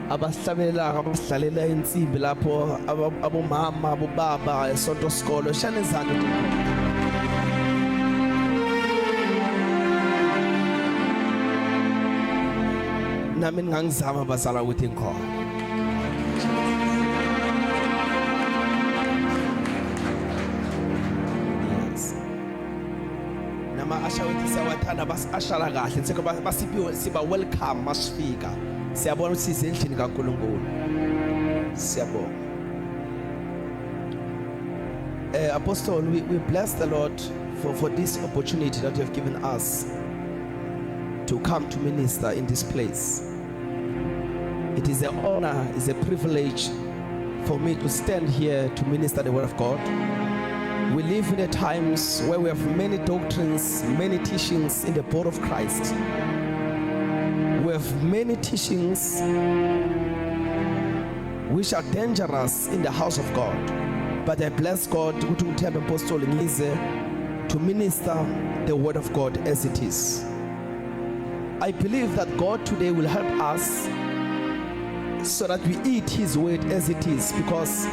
Abahlabelelayo, abasidlalela insimbi lapho, abomama, abobaba esonto sikolo, shana izandla. Nami ngangizama bazala ukuthi ngikhona. Yes. Nama asha wethu siyawathanda, basashala kahle, nseko basiphiwe, siba welcome masifika. Siyabona ukuthi sisendlini kaNkulunkulu. Siyabonga. Apostle, we bless the Lord for this opportunity that you have given us to come to minister in this place. It is an honor, it's a privilege for me to stand here to minister the word of God. We live in the times where we have many doctrines, many teachings in the body of Christ. We have many teachings which are dangerous in the house of God. But I bless God ukuthi ngithembe Apostle ngize to minister the word of God as it is. I believe that God today will help us so that we eat his word as it is, because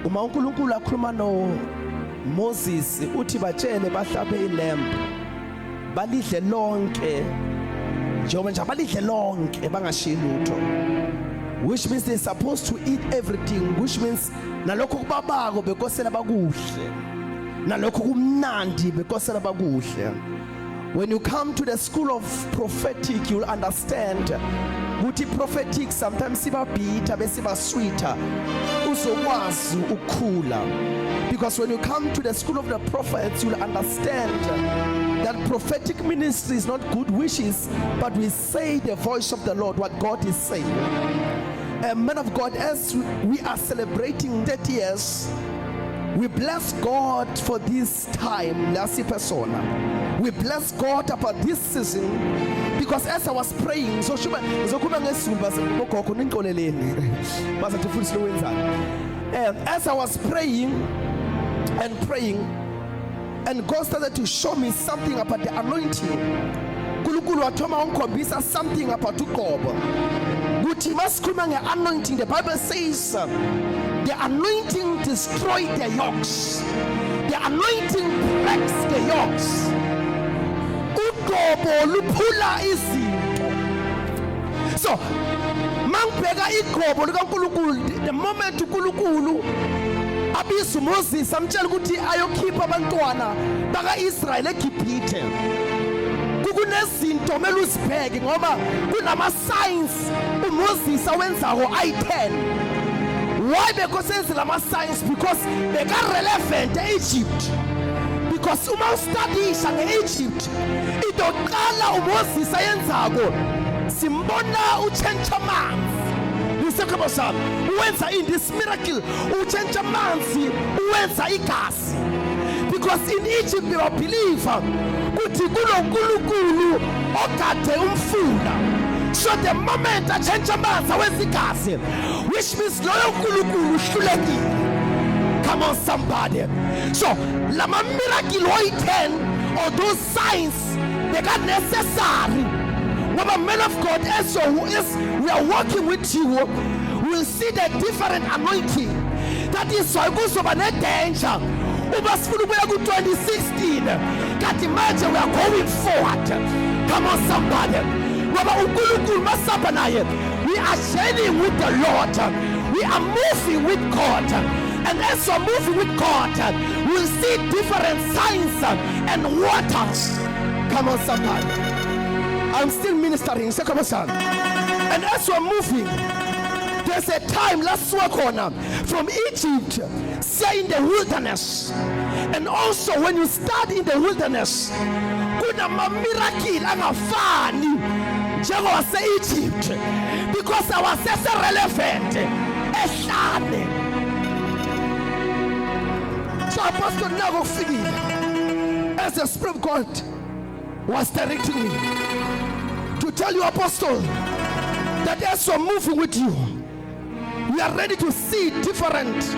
uma uNkulunkulu akhuluma no Moses uthi batshele bahlabe ilamb balidle lonke, njengoba nje balidle lonke bangashiyi lutho, which means they're supposed to eat everything, which means nalokho kubabako bekosela bakuhle, nalokho kumnandi bekosela bakuhle. When you come to the school of prophetic, you'll understand ukuthi prophetic sometimes siba bitter bese ba sweeter, uzokwazi ukukhula. Because when you come to the school of the prophets, you'll understand that prophetic ministry is not good wishes, but we say the voice of the Lord, what God is saying. A man of God, as we are celebrating 30 years, we bless God for this time. Lasi persona. We bless God about this season, because as I was praying, so shuba ngizokhuluma ngesiZulu base bogogo ningixoleleni. Bazathi futhi lo wenzani. And as I was praying and praying, and God started to show me something about the anointing. uNkulunkulu wathoma wangikhombisa something about uqobo. Kuthi masikhuluma nge-anointing, the Bible says the anointing destroyed the yokes. The anointing breaks the yokes. Uqobo luphula izinto. So mangibheka iqobo likaNkulunkulu, the moment uNkulunkulu abiza uMoses amtshela ukuthi ayokhipha abantwana bakaIsrael eGibhithe, kunezinto kumele uzibheke ngoba kunama signs uMoses awenzako ayi-10. Why? Because enze lama signs because beka relevant eEgypt. Because uma ustadisha ngeEgypt, into yokuqala uMoses ayenzako simbona utshentsha amanzi. Lisekhabo sami uwenza in this miracle, utshentsha amanzi uwenza igazi, because in Egypt they were believer kuthi kunoNkulunkulu ogade umfula. So the moment atshentsha amanzi awenza igazi, which means loyo nkulunkulu uhlulekile. Come on, somebody. So lama miracle oyi-10 or those signs beka necessary ngoba, man of God, as we are working with you, we'll see the different anointing. That is why kuzoba ne-danger uma sifuna ukuya ku-2016 kanti manje we are going forward. Come on, somebody. Ngoba uNkulunkulu masihamba naye, we are journeying with the Lord, we are moving with God, and as we're moving with God, we'll see different signs and waters. Come on, somebody. I'm still ministering. Say, come on, son. And as we're moving, there's a time last khona from Egypt say in the wilderness. And also when you start in the wilderness, kunama miracle angafani njengowase Egypt because awasese relevant ehlane. So Apostle, nako kufikile as the Spirit of God was directing me to tell you, Apostle, that as we're moving with you, we are ready to see different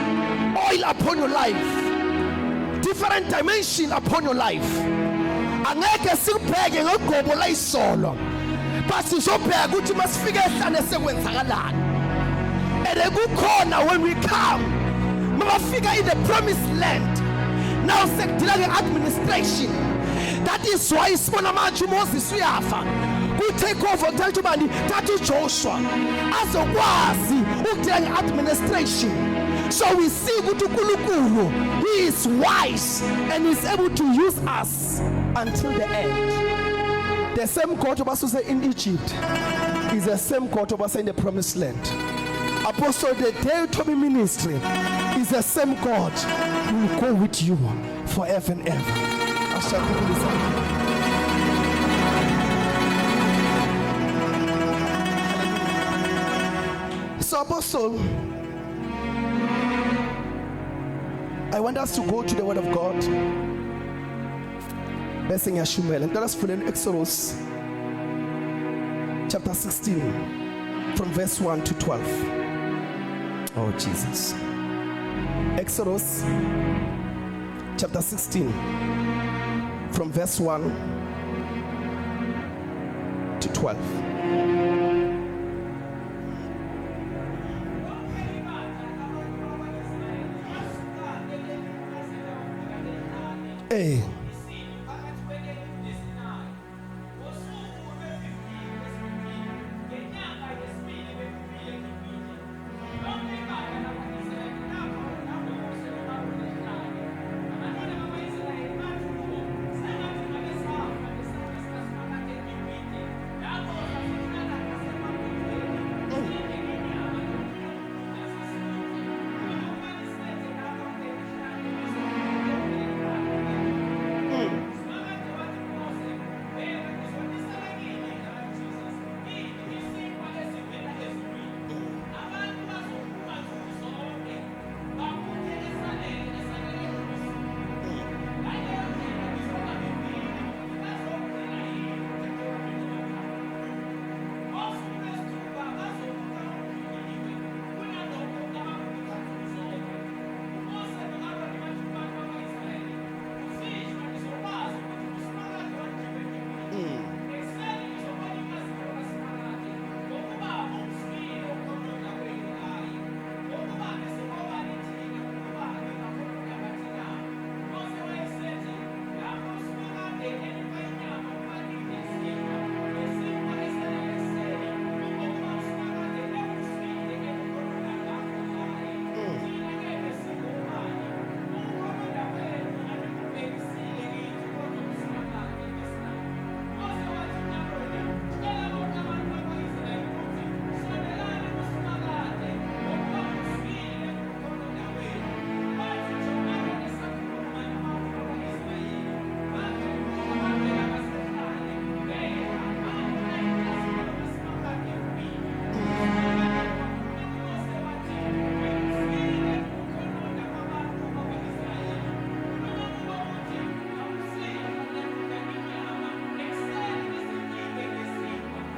oil upon your life, different dimension upon your life. Angeke sikubheke ngogobo layisolo. But sizobheka ukuthi masifika ehlane sekwenzakalani. And kukhona when we come, mabafika in the promised land, now sekudila nge-administration. That is why sibona manje uMoses uyafa, ku-take over kuthatha ubani? Thatha uJoshua azokwazi ukudila nge-administration. So we see ukuthi uNkulunkulu, he is wise and is able to use us until the end. The same God obasuse in Egypt is the same God obase in the promised land. Apostle, the day to be ministry is the same God who will go with you forever and ever. Ashakukulisa. So, Apostle, I want us to go to the Word of God. Bese ngiyashumela. Ngicela sivuleni Exodus chapter 16 from verse 1 to 12. Oh Jesus. Exodus chapter 16 from verse 1 to 12. Eh.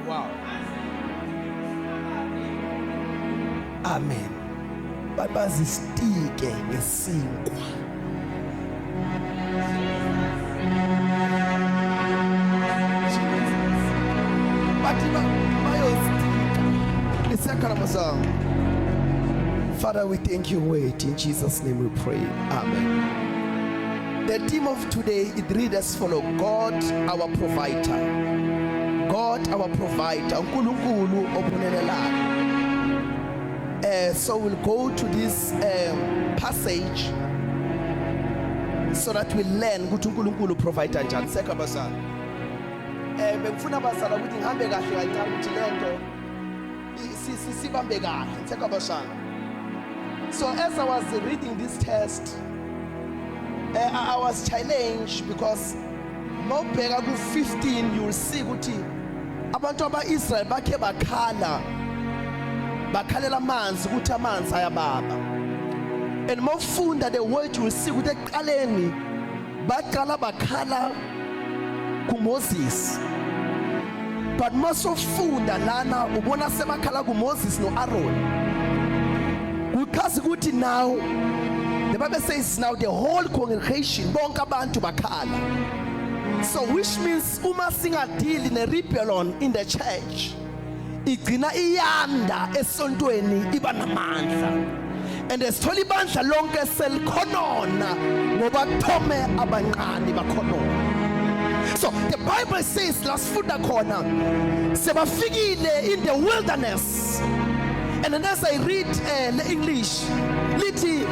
Wow. Amen. Babazistike ngesinkwa. Jesus. Bathi bayostika. Lisiyakhala masang. Father, we thank you. Wait, in Jesus' name we pray. Amen. The theme of today, it reads as follow: God our provider. God our provider. uNkulunkulu obonelelayo. So we'll go to this passage so that we learn ukuthi uNkulunkulu provide kanjani. Sekho abazali. Bengifuna abazali ukuthi ngihambe kahle kancane ukuthi lento sibambe kahle. Sekho abazali. So as I was reading this text, I was challenged because mawubheka ku 15, you will see ukuthi abantu aba-Israel bakhe bakhala, bakhalela amanzi ukuthi amanzi ayababa. And mawufunda the word, you will see ukuthi ekuqaleni baqala bakhala kuMoses, but masofunda lana ubona sebakhala kuMoses noAaron. Kuchaza ukuthi now the Bible says now the whole congregation, bonke abantu bakhala. So which means uma singadili ne-rebellion in the church, igcina iyanda esontweni, iba namandla, and esithola ibandla lonke selikhonona ngoba kuthome abancane bakhonona. So the Bible says, lasifunda khona, sebafikile in the wilderness, and then as I read the English, lithi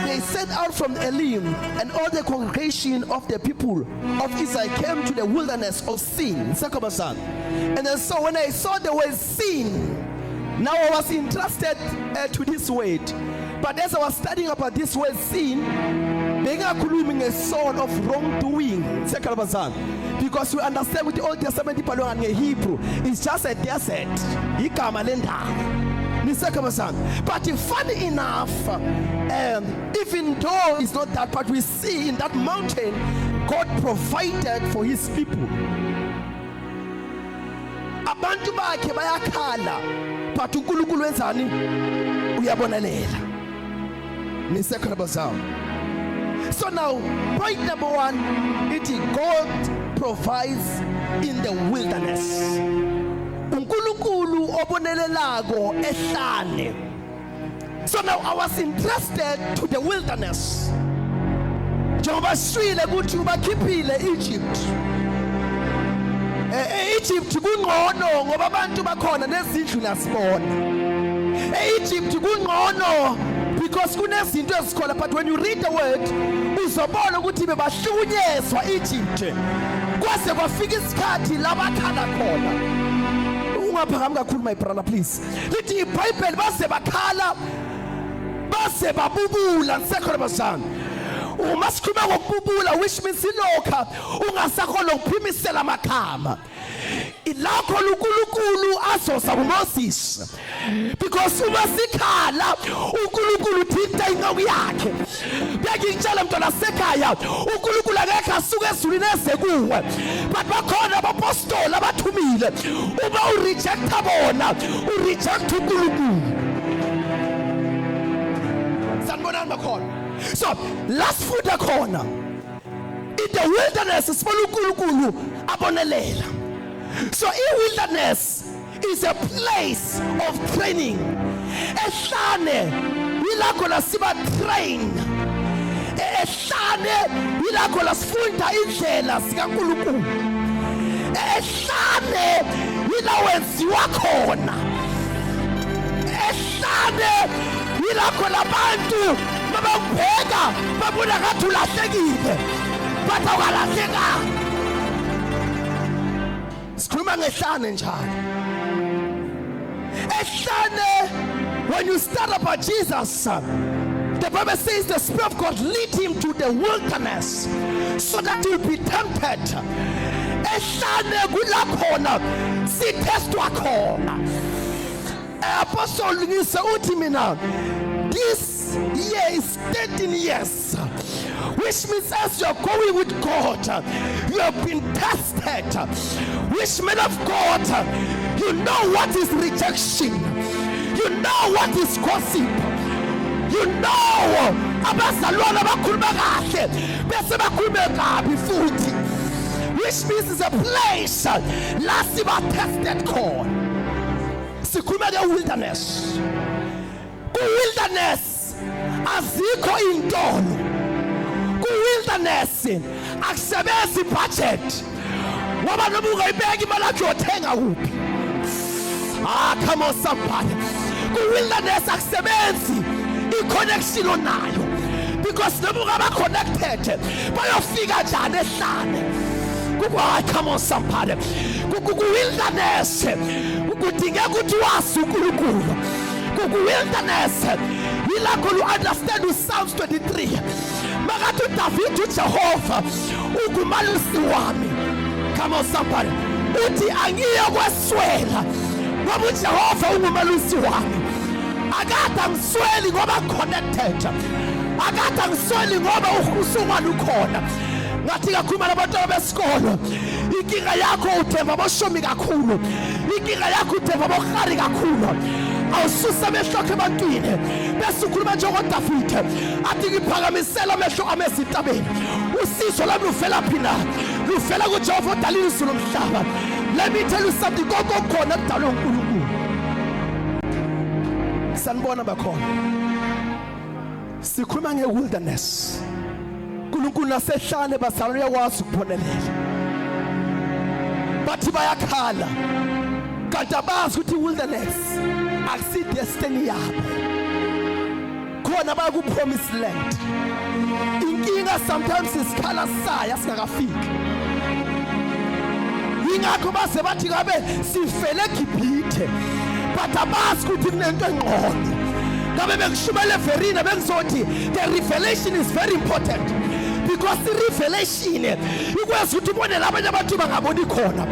they set out from Elim, and all the congregation of the people of Israel came to the wilderness of Sin. Sekobazan. And then so when I saw the word sin, now I was interested to this word. But as I was studying about this word sin, bengakhulumi nge-son of wrongdoing, Sekobazan. Because we understand with the Old Testament ibhalwe ngeHebrew, it's just a desert. Igama lendawo. Nisekhona. But funny enough, even though it's not that, but we see in that mountain, God provided for his people. Abantu bakhe bayakhala, but uNkulunkulu wenzani? Uyabonelela. Nisekhona bazalwane? So now, point number 1, it is God provides in the wilderness. uNkulunkulu obonelelako ehlane. So now I was interested to the wilderness. Njengoba sishwile ukuthi ubakhiphile Egypt. E-Egypt kungcono ngoba abantu bakhona nezindlu nasibona. E-Egypt kungcono because kunezinto ezikhona, but when you read the word uzobona ukuthi bebahlukunyezwa Egypt. Kwase kwafika isikhathi labakhala khona. Ungaphakami kakhulu, my brother, please. Lithi iBhayibheli baze bakhala, baze babubula. Nisekhona bazalwane? Uma sikhuluma ngokububula, which means ilokha ungasakhona ukuphimisela amakhama, ilakho uNkulunkulu azoza kuMoses, because uma sikhala uNkulunkulu uthinta inceku yakhe. Biyakutshela mntwana sekhaya, uNkulunkulu akekho asuke ezulwini eze kuwe, but bakhona abapostoli abathumile. Uma urejecta bona, ureject uNkulunkulu. Sanibonani bakhona? So lasifunda khona in the wilderness, sibona uNkulunkulu abonelela. So i-wilderness is a place of training. Ehlane yila khona siba train. Ehlane yila khona sifunda indlela sikaNkulunkulu. Ehlane yila wenziwa khona. Ehlane yila khona abantu babakubheka babona ngathi ulahlekile, but awukalahlekanga. Sikhuluma ngehlane njalo. Ehlane, when you start about Jesus, the Bible says the Spirit of God lead him to the wilderness so that he will be tempted. Ehlane kula khona sitestwa khona. Apostle ngise uthi mina this year is 13 years, which means as you are going with God, you have been tested, which man of God, you know what is rejection, you know what is gossip, you know abazalwane abakhuluma kahle bese bakhulume kabi futhi, which means it's a place la siba tested khona. Sikhuluma ke wilderness. Ku wilderness azikho intolo. Ku wilderness akusebenzi budget, ngoba noma ungayibeka imali yakho uyothenga kuphi? Ah, come on somebody. Ku wilderness akusebenzi i-connection onayo, because noma ungaba connected, bayofika njani ehlane? Ah, come on somebody. Ku wilderness kudingeka ukuthi wazi uNkulunkulu. Ku wilderness yilakho lu understand uPsalms 23, makathi uDavid, uJehova ungumalusi wami. Come on somebody. Uthi angiye kweswela ngoba uJehova ungumalusi wami. Akade angisweli ngoba connected, akade angisweli ngoba usungwana ukhona. Ngathi kakhuluma nabantwana besikolo, inkinga yakho uthemba aboshomi kakhulu, inkinga yakho uthemba abohari kakhulu. Awususa amehlo akho ebantwini bese ukhuluma njengoDavide athi ngiphakamisela amehlo ami ezintabeni. Usizo lami luvela phi na? Luvela kuJehova odala izulu nomhlaba. Let me tell you something, konke okukhona kudalwe uNkulunkulu. Sanibona bakhona. Sikhuluma nge-wilderness. uNkulunkulu nasehlane bazalwane uyakwazi ukuphonelela. Bathi bayakhala kanti abazi ukuthi i-wilderness akusi destiny yabo. Khona baya ku promised land. Inkinga sometimes isikhala saya singakafiki. Ingakho baze bathi ngabe sifele eGibhithe, but abazi ukuthi kunento engqono. Ngabe bengishumele eVerina bengizothi the revelation is very important, because i-revelation ikwazi ukuthi ubone labanye abantu bangaboni khona.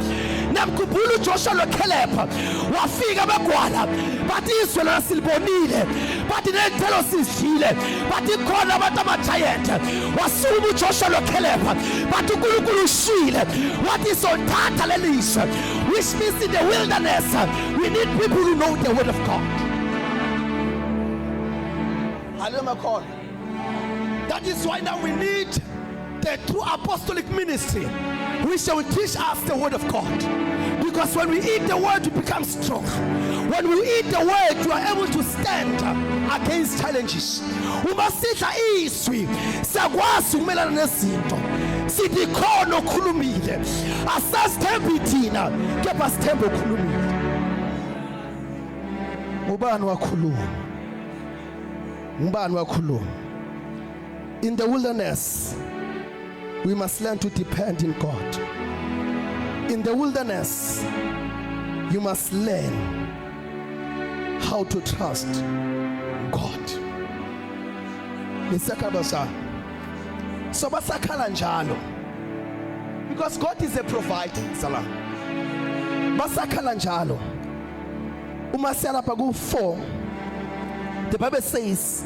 Namkhumbula uJoshua noCaleb wafika bagwala bathi izwe lona silibonile, bathi ney'thelo sizidlile, bathi khona abantu ama-giant. Wasukuma uJoshua noCaleb bathi uNkulunkulu ushile, wathi sothatha leli zwe, which means in the wilderness we need people who know the word of God. Hallelujah, makholwa. That is why now we need the true apostolic ministry, which shall teach us the word of God. Because when we eat the word, we become strong. When we eat the word, you are able to stand against challenges. Uma sidla izwi, siyakwazi ukumelana nezinto. Sithi khona okhulumile. Asasithembi thina, kepha sithembe okhulumile. Ubani wakhuluma? Ubani wakhuluma? In the wilderness, we must learn to depend in God. In the wilderness, you must learn how to trust God. Nisakabasa. So basakhala njalo. Because God is a provider. Salam. Basakhala njalo. Uma siyalapha ku 4, the Bible says,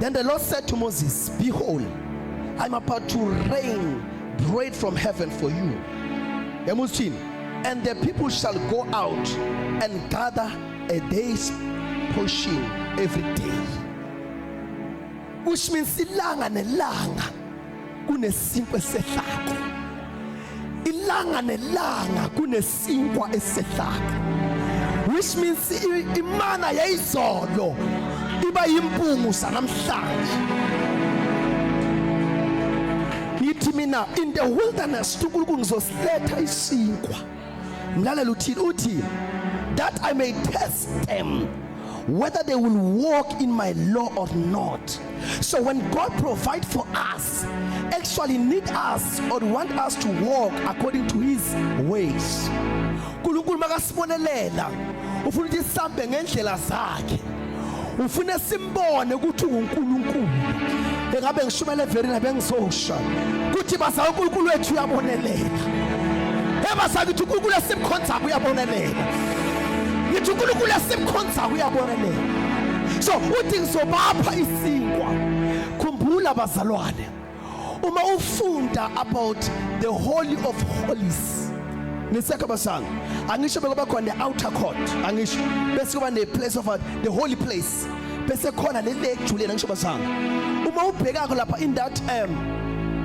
"Then the Lord said to Moses, 'Behold, I'm about to rain bread from heaven for you.'" Yamuthini? "And the people shall go out and gather a day's portion every day." Which means ilanga nelanga kunesinkwa esehlako. Ilanga nelanga kunesinkwa esehlako. Which means imana yayizolo iba yimpungu sanamhlanje. Ngithi mina in the wilderness uNkulunkulu ngizosiletha isinkwa. Mlalela uthini? Uthi, "That I may test them whether they will walk in my law or not." So when God provide for us, actually need us or want us to walk according to his ways. uNkulunkulu makasibonelela ufuna ukuthi sihambe ngendlela zakhe. Ufuna simbone ukuthi uNkulunkulu. Engabe ngishumele eVerina bengizosha kuthi baza uNkulunkulu wethu uyabonelela. Ebasa ngithi uNkulunkulu esimkhonza uyabonelela. Ngithi uNkulunkulu esimkhonza uyabonelela. So uthi ngizobapha isinkwa. Khumbula bazalwane, uma ufunda about the holy of holies, nisekho basanga, angisho bekuba khona the outer court, angisho bese kuba ne place of the holy place, bese khona le ejuleni, angisho basanga. Uma ubhekako lapha in that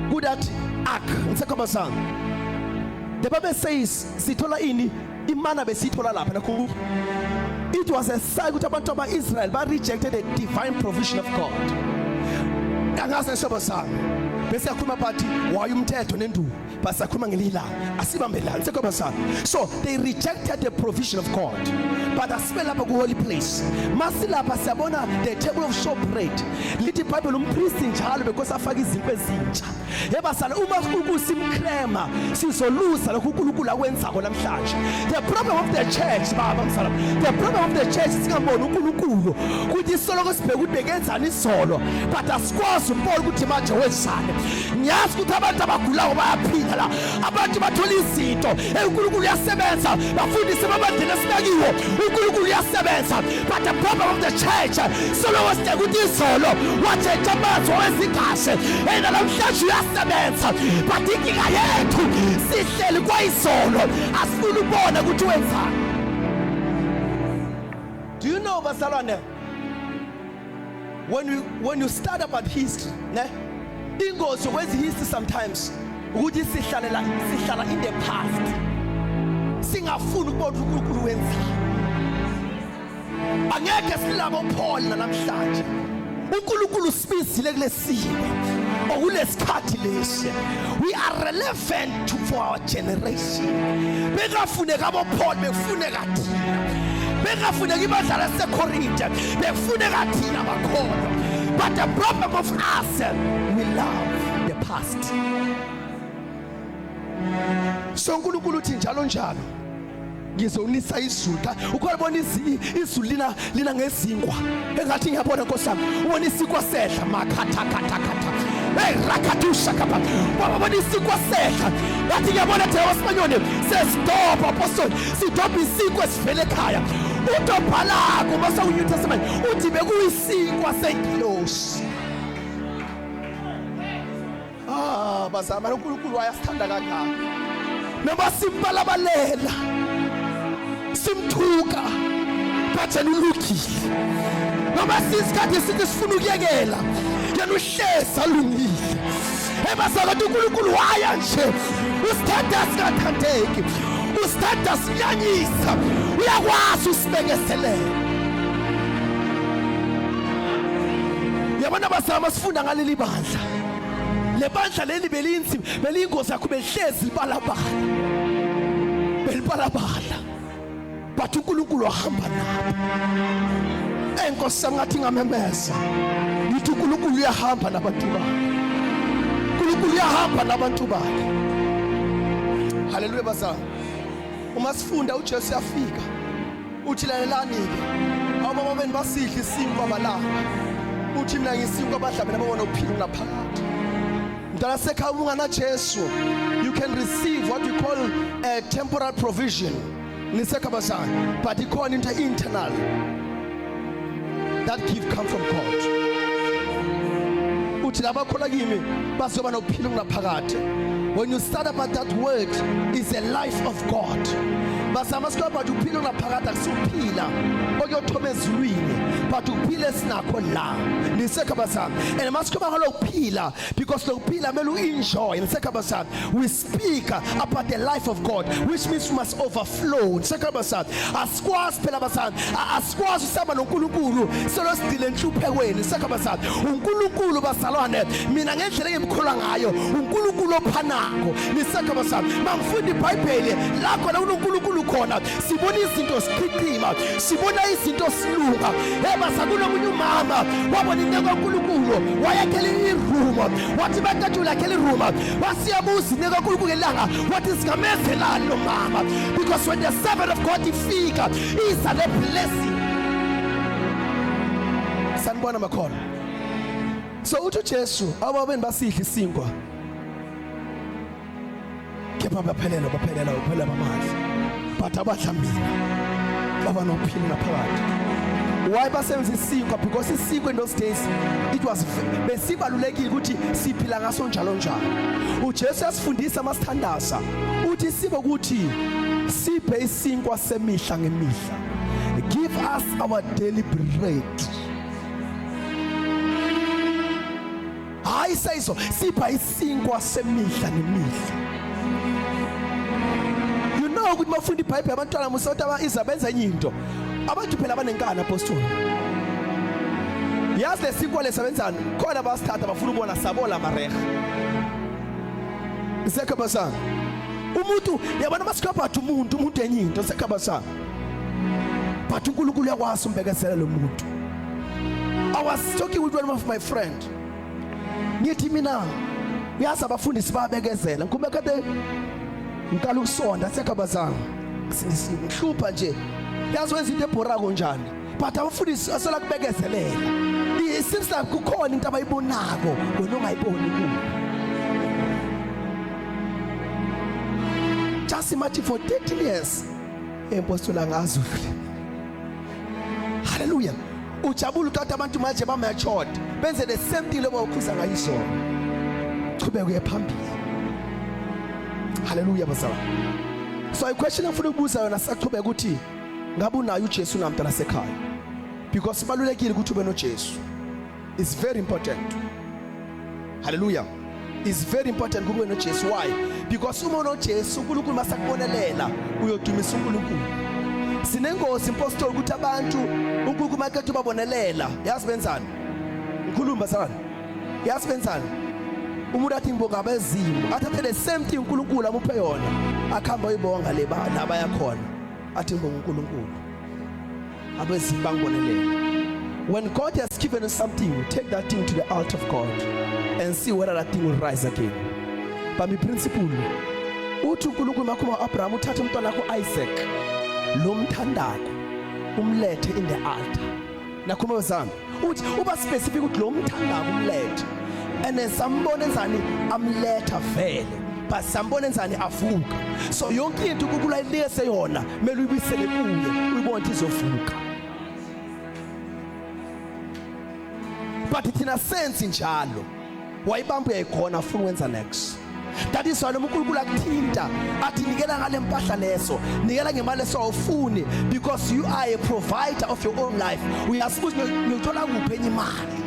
ku that ark, nisekho basanga, the Bible says sithola ini? Imana besithola lapha nakho. It was a sign ukuthi abantu ba-Israel ba rejected the divine provision of God. Angaze ngisho sami bese yakhuluma bathi waye umthetho nenduku, basakhuluma ngelilanga asibambelani sekho sami. So they rejected the provision of God. But asibe lapha ku holy place. Masilapha siyabona the table of showbread. Lithi iBhayibheli umpristi njalo because afaka izinto ezintsha. Yebasala uma ukusimkrema sizolusa lokhu uNkulunkulu akwenzako namhlanje. The problem of the church, baba msala, the problem of the church, singaboni uNkulunkulu ukuthi isoloko sibheka ukuthi bekenzani izolo, but asikwazi ukubona ukuthi manje wenzani. Ngiyazi ukuthi abantu abagulayo bayaphila la, abantu bathola izinto, uNkulunkulu uyasebenza, bafundise babandleni esibekiwe, uNkulunkulu uyasebenza. But the problem of the church, soloko sibheka ukuthi izolo watshentsha amanzi wawezigashe and namhlanje uyasebenza, but inkinga yethu sihleli kwayizolo, asifuni ukubona ukuthi wenzani. Do you know know bazalwane, when you start about history, ne, ingozi yokwenza history sometimes ukuthi sihlalela, sihlala in the past, singafuni ukubona uNkulunkulu wenzani. Angeke silabo Paul namhlanje. uNkulunkulu sibizile kulesimo okulesikhathi lesi. We are relevant for our generation. Bekafuneka abo Paul, bekufuneka thina. Bekafuneka ibandla laseKorinte, bekufuneka thina bakholwa. But the problem of us, we love the past. So uNkulunkulu uthi njalo njalo ngizonisa izulu. Ukhona bona izulu lina ngezinkwa, engathi ngiyabona Nkosi yami, ubona isinkwa sehla, makhatha khatha khatha, hey, rakatusha kapa, wabona isinkwa sehla, ngathi ngiyabona thina wasimanyoni sesidobha, apostoli, sidobha isinkwa esivele ekhaya. Utobhalako mase uNew Testament uthi bekuyisinkwa sengilosi. Ah, bazama, uNkulunkulu wayasithanda kangaka, noma simbalabalela, simthuka, but yena ulungile. Noma sisikhathi sithi sifuna ukuyekela, yena uhlezi alungile. Ebazalwane, uNkulunkulu waya nje usithanda singathandeki, usithanda sinyanyisa, uyakwazi usibekezelela. Yabona bazama, sifunda ngaleli bandla, le bandla leli belinzima, beliyingozi yakho, belihlezi libalabala, belibalabala, but uNkulunkulu wahamba nabo. Enkosi, ngathi ngamemeza ngithi uNkulunkulu uyahamba nabantu bakhe, uNkulunkulu uyahamba nabantu bakhe. Haleluya bazalwane. Uma sifunda, uJesu uyafika, uthi, "Lalelani ke, awubaba beni basidla isinkwa balamba." Uthi, "Mina ngisinkwa, abadla mina babona ukuphila naphakade." Mntana sekhaya, uma ungana Jesu, you can receive what we call a temporal provision, nisekhabazana, but ikhona into internal that gift come from God. Uthi labakholwa kimi bazoba nokuphila kungaphakade. When you start about that word, is a life of God. Basama sikhuluma about ukuphila kungaphakade, akusukuphila okuyothoma ezulwini, but ukuphila esinakho la, nisekhabazana. And masikhuluma ngalokuphila, because lokuphila kumele u-enjoy, nisekhabazana. We speak about the life of God, which means we must overflow, nisekhabazana. Asikwazi phela bazana, asikwazi usaba noNkulunkulu solo sidile enhluphekweni, nisekhabazana. uNkulunkulu bazalwane, mina ngendlela engimkholwa ngayo, uNkulunkulu ophanako, nisekhabazana. Mangifunda iBhayibheli la khona kunoNkulunkulu khona, sibona izinto sichichima, sibona izinto silunga. Hey basakunomunye umama wabona into kaNkulunkulu, wayakhela iroom, wathi bathathu lakhela iroom, wasiyabuza into kaNkulunkulu ngelanga, wathi singamezelani lo mama, because when the servant of God ifika, iza le blessing. Sanibona makhona. So uthi uJesu, ababeni basidla isinkwa, kepha baphelela, baphelela, baphelela amandla, but abadla mina baba nokuphila ngaphakathi. Why basebenzisa isinkwa? Because isinkwa in those days, it was besibalulekile ukuthi siphila ngaso njalo njalo. uJesu yasifundisa masithandaza, uthi sibe ukuthi siphe isinkwa semihla ngemihla, give us our daily bread. Hayi, seyiso sipha isinkwa semihla nemihla. You know ukuthi mafunda iBhayibheli abantwana musota izabenza enye into, abantu phela abanenkani, apostoli. Yazi lesinkwa lesebenzani khona, basithatha bafuna ubona sabola mareha sekhabasana. Umuntu yabona masikhabhatha umuntu enye into sekhabasana, but uNkulunkulu uyakwazi umbekezela lo muntu. I was talking with one of my friend, ngithi mina uyazi abafundisi bayabekezela. Ngikhume kade ngiqala ukusonda sekhabazana, ngihlupha nje, yazi wenza into ebhorako njani, but abafundisi asola kubekezelela. It seems like kukhona into abayibonako wena ongayiboni kuwe. Just imagine, for 13 years empostola ngazi. Hallelujah. Ujabula ukade abantu manje ba matured, benze the same thing lobo ukhuza ngayizolo. Chubeka uye phambili. Hallelujah bazalwane. So i question engifuna ukubuza yona sachubeka ukuthi, ngabe unayo uJesu namntana sekhaya? Because sibalulekile ukuthi ube noJesu. It's very important. Hallelujah. It's very important ukuthi ube noJesu. Why? Because uma unoJesu uNkulunkulu masakubonelela uyodumisa uNkulunkulu. Sinengozi impostoli ukuthi abantu uNkulunkulu makethu babonelela. Yazi benzani? Ngikhuluma bazalwane. Yazi benzani? Umuntu athi ngibonga abezimu, athathe the same thing uNkulunkulu amuphe yona, akhamba uyibonga le la bayakhona. Athi ngibonga uNkulunkulu. Abezimu bangibonelela. When God has given you something, take that thing to the altar of God and see whether that thing will rise again. Bambi principle. Uthi uNkulunkulu makhuma Abraham uthathe umntwana wakho Isaac lo mthandako umlethe in the altar. Nakhuma bazami. Uthi uba specific ukuthi lo mthandako umlethe. And then sambona enzani amletha vele. But sambona enzani avuka. So yonke into uNkulunkulu ayinikeze yona kumele uyibuyisele kuye uyibone ukuthi izovuka. But thina sensi njalo wayibamba uyayigona afuna ukwenza next. That is why noma uNkulunkulu akuthinta athi nikela ngale mpahla leso, nikela ngemali leso, awufuni, because you are a provider of your own life. Uyasibuza ngiyothola kuphi enye imali.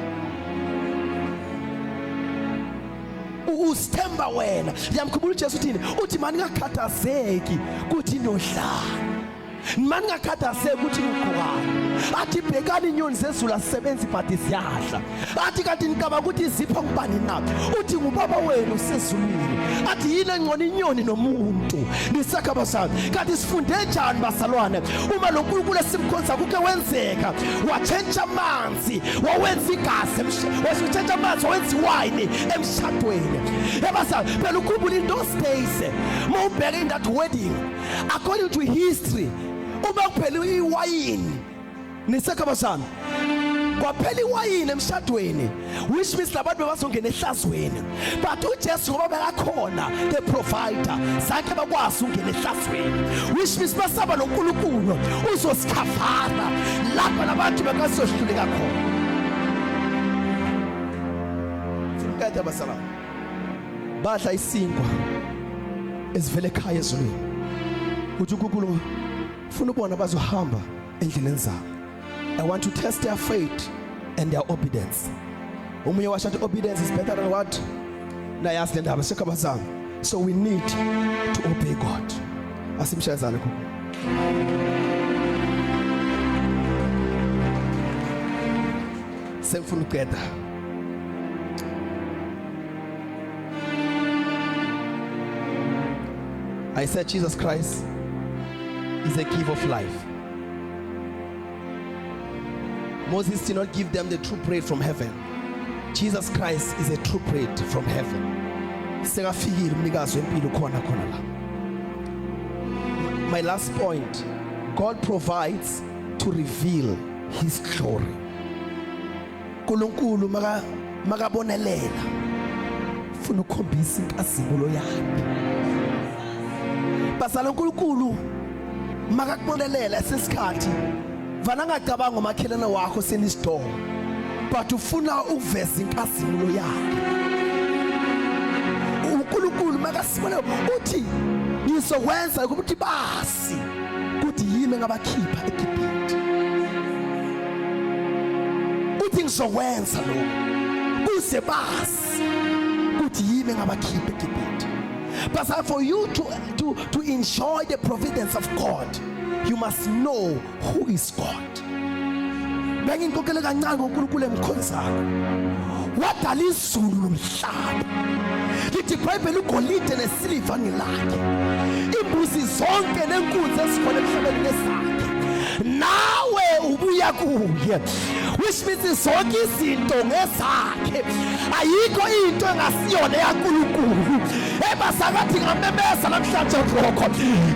Usithemba wena. Ngiyamkhumbula uJesu uthini, uthi mani ngakhathazeki kuthi nodlala, mani ngakhathazeki ukuthi nigqokani. Athi bhekani inyoni zezulu, azisebenzi but ziyadla. Athi kanti nicabanga ukuthi izipho ngubani na? Uthi ngubaba wenu usezulwini. Athi yini engcono, inyoni nomuntu? Nisakha bazalwane. Kanti sifunde njani bazalwane uma lo nkulunkulu esimkhonza kuke wenzeka watshentsha amanzi wawenza igazi, watshentsha amanzi wawenza iwayini emshadweni ebazalwane? Phela ukhumbula in those days, mawubheka in that wedding, according to history, uma kuphela iwayini, nisekho abazalwane, kwaphela iwayini emshadweni, which means labantu bebazongena ehlazweni. But uJesu ngoba bekakhona, the provider, zange bakwazi ukungena ehlazweni, which means basaba noNkulunkulu uzosikhavara lapho labantu bekazohluleka khona. Mkade abazalwane badla isinkwa esivele ekhaya ezulwini. Uthi uNkulunkulu ufuna ubona bazohamba endleleni zabo. I want to test their faith and their obedience. Omunye washo athi obedience is better than what? Nayazi le ndaba sekabazana. So we need to obey God. Asimshayezane khona. Sengifuna ukuqeda. I said Jesus Christ is a giver of life. Moses did not give them the true bread from heaven. Jesus Christ is a true bread from heaven. Sekafikile umnikazi wempilo khona khona la. My last point, God provides to reveal his glory. uNkulunkulu maka makabonelela ufuna ukukhombisa inkazimulo yakhe. Bazala, uNkulunkulu makakubonelela esesikhathi vana ngacabanga umakhelwane wakho senisitolo, but ufuna ukuveza inkazimulo yakhe. uNkulunkulu makasibone uthi ngizokwenza ukuthi basi ukuthi yimi engabakhipha eGibhithe. Uthi ngizokwenza lokho kuze basi ukuthi yimi engabakhipha eGibhithe. But for you to enjoy the providence of God, you must know who is God. Bengingixoxele kancane ngoNkulunkulu emkhonzako. Wadala izulu nomhlaba. Lithi iBhayibheli ugolide nesiliva ngelakhe, imbuzi zonke nenkunzi esikhona emhlabeni ngesakhe, nawe ubuya kuye, which means zonke izinto ngezakhe. Ayikho into engasiyona yaNkulunkulu. Ebasakathi ngamemeza namhlanje lokho,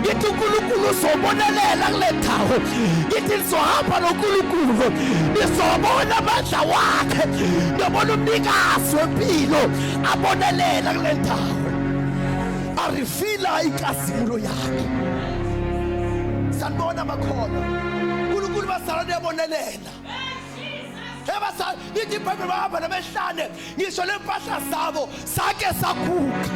ngithi uNkulunkulu uzobonelela kule ndawo. Ngithi nizohamba noNkulunkulu, nizobona amandla wakhe, niyobona umnikazi wempilo abonelela kule ndawo, arifila inkazimulo yakhe. Sanibona amakholwa. uNkulunkulu basala niyabonelela. Ebasa lithi iBhayibheli bahamba namehlane, ngisho lempahla zabo sake saguga.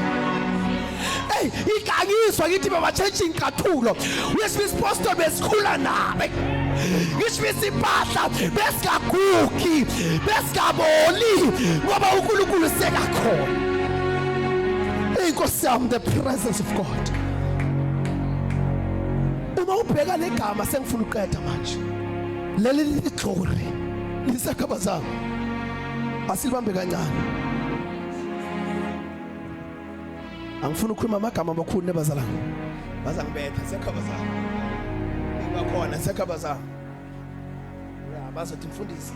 Hey, ikangizwa ngithi babatshentsha inkathulo. Uyesibisipostoli besikhula nabe. Ngisho isimpahla besingagugi, besingaboli ngoba uNkulunkulu sekakhona. Inkosi yami, the presence of God. Uma ubheka legama, sengifuna uqeda manje, leli liglory lisakhabazana, asilibambe kancane. Angifuni ukukhuluma amagama amakhulu nebazalwane, bazangibetha. Siyakhabazana, bakhona, siyakhabazana ya, bazothi mfundisi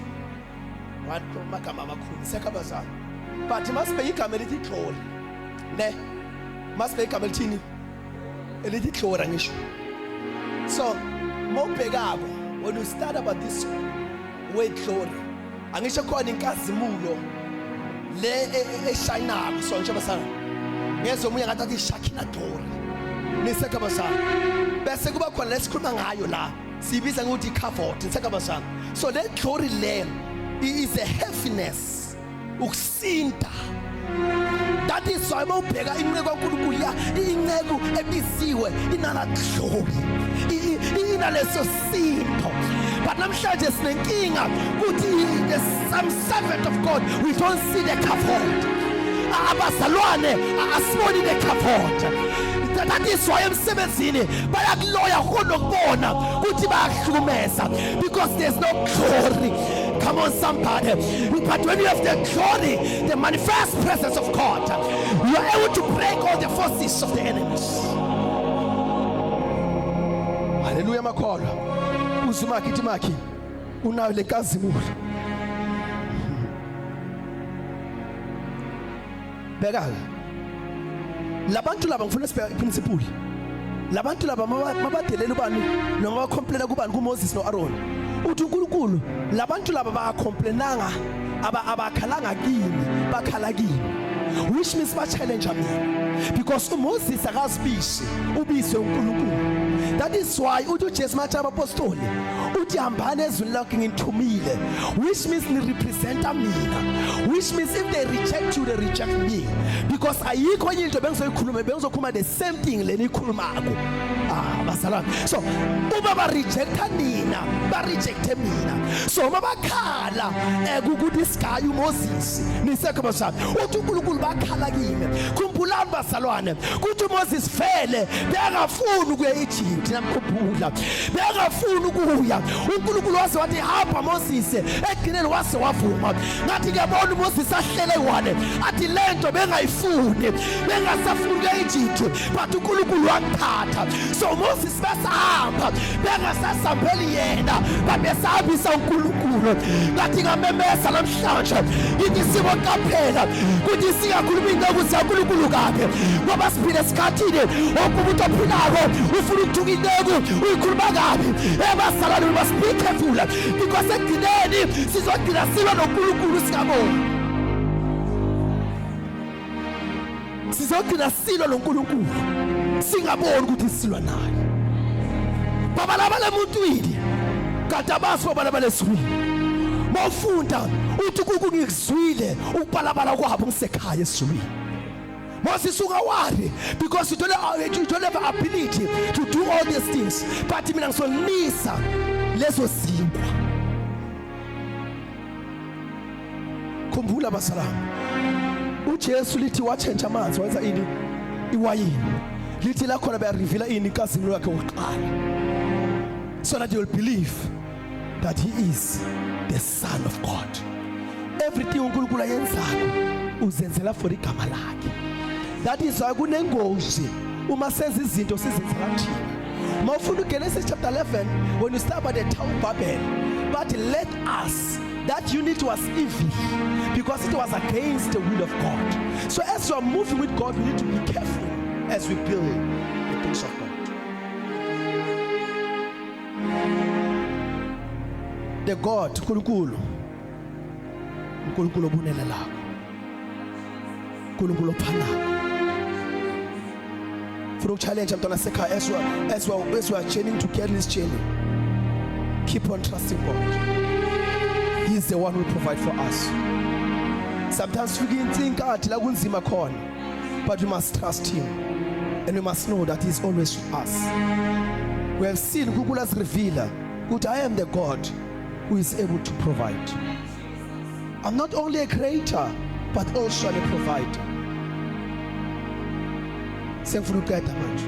wathi amagama amakhulu. Siyakhabazana, but masibheke igama elithi glory, ne masibheke igama elithini, elithi glory. Ngisho so, mawubhekako, when you start about this word glory, angisho khona inkazimulo le eshayinako. So ngisho basana ngezwe omunye ngathi athi Shekinah glory, nisekabasana, bese kuba khona lesikhuluma ngayo la, siyibiza ngokuthi kavod, nisekabasana. So le glory le is a heaviness, ukusinda. That is why mawubheka inceku kaNkulunkulu ya, inceku ebisiwe inala glory, inaleso sindo. But namhlanje sinenkinga kuthi the some servant of God, we don't see the kavod. Abazalwane, asiboni the kavod. That is why emsebenzini bayakuloya kunokubona ukuthi bayahlukumeza, because there's no glory. Come on, somebody. But when you have the glory, the manifest presence of God, you are able to break all the forces of the enemies. Haleluya, makholwa. Uzumakhi ithi makhi unayo lenkazimulo. Bheka labantu laba, ngifuna sibheka iprinciple. Labantu laba mabadelela ubani noma bacomplaina kubani? KuMoses noAaron. Uthi uNkulunkulu, labantu laba bacomplainanga, aba abakhalanga kimi, bakhala kimi, which means ba challenge mina, because uMoses akazibisi, ubizwe uNkulunkulu. That is why uthi uJesu mathi abapostoli, uthi hambani ezweni lakhe, ngithumile, which means ni representa mina, which means if they reject you, they reject me, because ayikho enye into bengizoyikhuluma, bengizokhuluma the same thing leni ikhulumako. Ah, bazalwane, so uma ba rejecta nina, ba rejecte mina. So uma bakhala ku this guy uMoses, nisekho bazalwane, uthi uNkulunkulu bakhala kimi. Khumbulani bazalwane kuthi uMoses vele bengafuni ukuya eEgypt. Namkhumbula, bengafuni ukuya. uNkulunkulu waze wathi, "Hamba Moses." Ekugcineni waze wavuma. Ngathi ngiyabona uMoses ahlele one, athi lento bengayifuni, bengasafuni ukuya eEgypt, but uNkulunkulu wangithatha. So Moses besahamba, bengasasambeli yena, babesahambisa uNkulunkulu. Ngathi ngamemeza namhlanje, ngithi siboqaphela ukuthi singakhuluma inceku zikaNkulunkulu kabi, ngoba siphile esikhathini wonke umuntu ophilako ufuna ukuthuka inceku, uyikhuluma kabi. Ebazalwane, we must be careful, because ekugcineni sizogcina silwa noNkulunkulu singaboni. Sizogcina silwa noNkulunkulu singaboni ukuthi silwa naye. Babalabala emuntwini kanti abazi babalabala ezulwini. Mawufunda uthi kuku ngikuzwile ukubalabala kwabo ngisekhaya ezulwini. Moses, ungaworry because you don't have ability to do all these things, but mina ngizonisa lezo zinkwa. Khumbula bazalwane, uJesu lithi watshentsha amanzi wenza ini? Iwayini. Lithi la khona bayareveala ini? Inkazimulo yakhe wokuqala, so that you will believe that he is the Son of God. Everything uNkulunkulu ayenzako uzenzela for igama lakhe. That is why kunengozi uma senza izinto sizenzela thina. Mawufunda uGenesis chapter 11, when you start about the Tower of Babel, but let us, that unit was evil because it was against the will of God. So as you are moving with God, we need to be careful as we build the things of God. The God, uNkulunkulu, uNkulunkulu obonelelako, uNkulunkulu ophanako. Funa ukuchallenge mntwana sekhaya, as we are journeying together this journey, keep on trusting God. He is the one who will provide for us. Sometimes fika inkathi la kunzima khona, but we must trust him and we must know that he is always with us. We have seen uNkulunkulu asireveala. Ukuthi I am the God who is able to provide. I'm not only a creator, but also a provider. Sengifuna ukuqeda manje.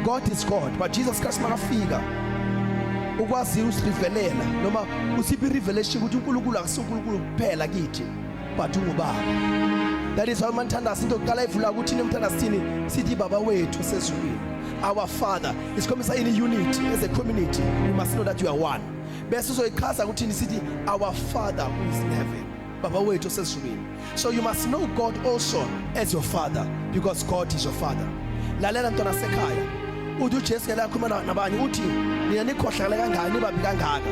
God is God, but Jesus Christ makafika ukwazi usirevelela noma usiphi revelation ukuthi uNkulunkulu akusiNkulunkulu kuphela kithi, but ungubaba. That is why manthandaza, into yokuqala ivula ukuthi nimthandaza sithini? Sithi, "Baba wethu sezulwini," our Father. Isikhombisa in unity as a community. We must know that you are one. Bese uzoyichaza ukuthi sithi, "Our Father who is in heaven," Baba wethu osezulwini. So you must know God also as your father, because God is your father. Lalela, ntwana sekhaya, uthi uJesu ngeke akhuluma nabanye, uthi, "Nina nikhohlakala kangaka, nibabi kangaka,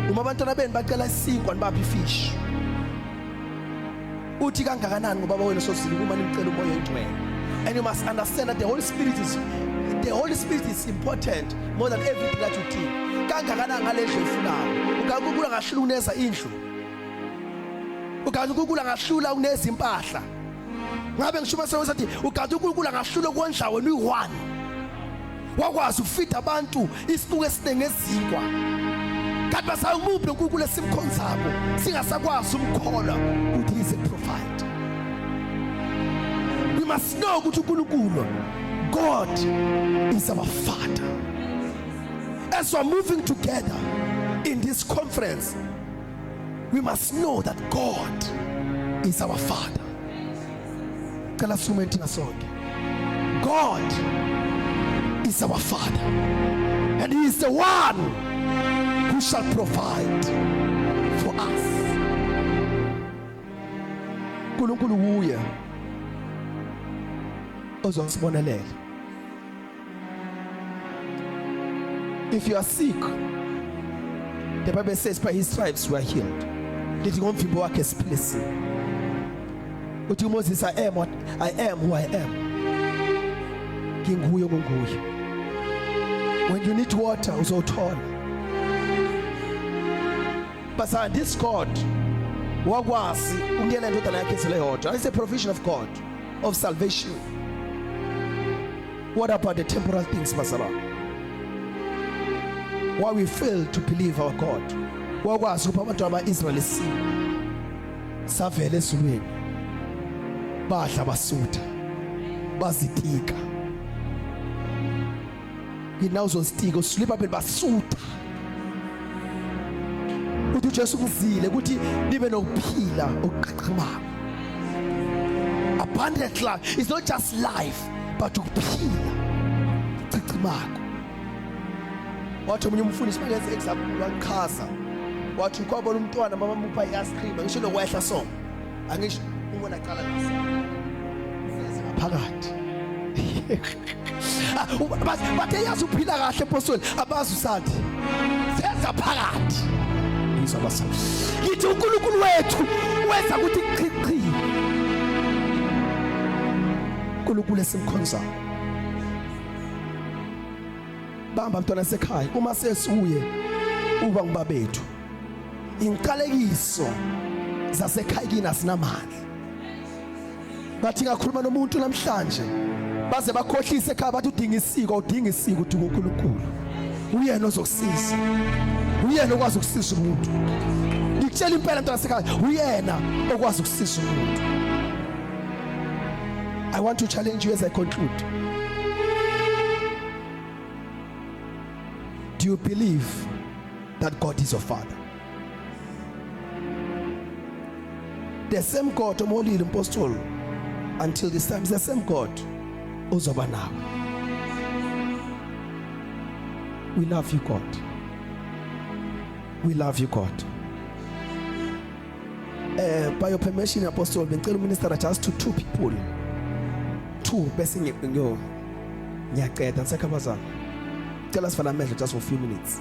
uma abantwana benu bacela isinkwa nibaphi ifish, uthi kangakanani ngobaba wenu osezulwini uma nimcela uMoya oNgcwele?" And you must understand that the Holy Spirit is important more than everything that you think. Kangakanani ngale ndlu oyifunayo, ukaNkulunkulu angahlula uneza indlu, ukanti uNkulunkulu angahlula uneza impahla. Ngabe ngisho mase sathi ukanti uNkulunkulu angahlula ukondla wena uyi-one, wakwazi ukufeeda abantu isibuko esiningi ezinkwa, kanti basawumuphi uNkulunkulu esimkhonzako singasakwazi umkholwa ukuthi he is a provider? We must know ukuthi uNkulunkulu, God is our father. As we are moving together in this conference, we must know that God is our father. Cela sume thina sonke. God is our father, and he is the one who shall provide for us. uNkulunkulu kuye ozosibonelela. If you are sick, the Bible says by his stripes we are healed. Lithi ngomvimbo wakhe siphilisiwe. Uthi uMoses, "I am what I am, who I am." Nginguye ngunguye. When you need water, uzothola. But this God wakwazi ukunikela indodana yakhe ezele yodwa. It's a provision of God of salvation. What about the temporal things, bazalwane? Why we fail to believe our God? Wakwazi ukupha abantu abama-Israel isimo savela ezulwini, badla, basutha, bazitika. Yini uzozitika usula phela? Basutha. Uthi uJesu kuzile ukuthi nibe nokuphila okuqhaqhamayo, abundant life. It's not just life, but ukuphila chichimako. Wathi omunye umfundisi makenze example, wachaza wathi ukwabona umntwana mama mupha i-ice cream, angisho nokwehla, so angisho ubona cala seze ngaphakathi. Bathe yazi uphila kahle apostoli, abazi usathi seza phakathi. Ngizwa basa ngithi uNkulunkulu wethu wenza ukuthi qhiqhi. uNkulunkulu esimkhonzayo, bamba mntwana sekhaya, uma sesuye uba ngubabethu, inqalekiso zasekhaya kini asinamandla. Bathi ngakhuluma nomuntu namhlanje, baze bakhohlise ekhaya, bathi udinga isiko. Udinga isiko? Udinga uNkulunkulu. Uyena ozokusiza, uyena okwazi ukusiza umuntu. Ngikutshela impela, mntwana sekhaya, uyena okwazi ukusiza umuntu. I want to challenge you as I conclude. Do you believe that God is your father? The same God omholile umpostoli until this time is the same God ozoba nawe. We love you, God. We love you, God. By your permission, apostle, bengicela uminister just to two people, two, bese ngiyo ngiyaqeda. Ngisekhabazana, cela sivala amehlo just for a few minutes.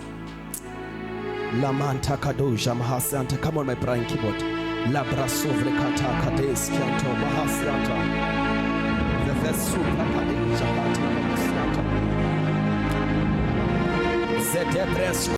Lamanta kadosha mahasanta. Come on, my Brian keyboard. Labrasovre kata kades kianto mahasianta. The vesupa kadesha kata mahasianta. Zedebres.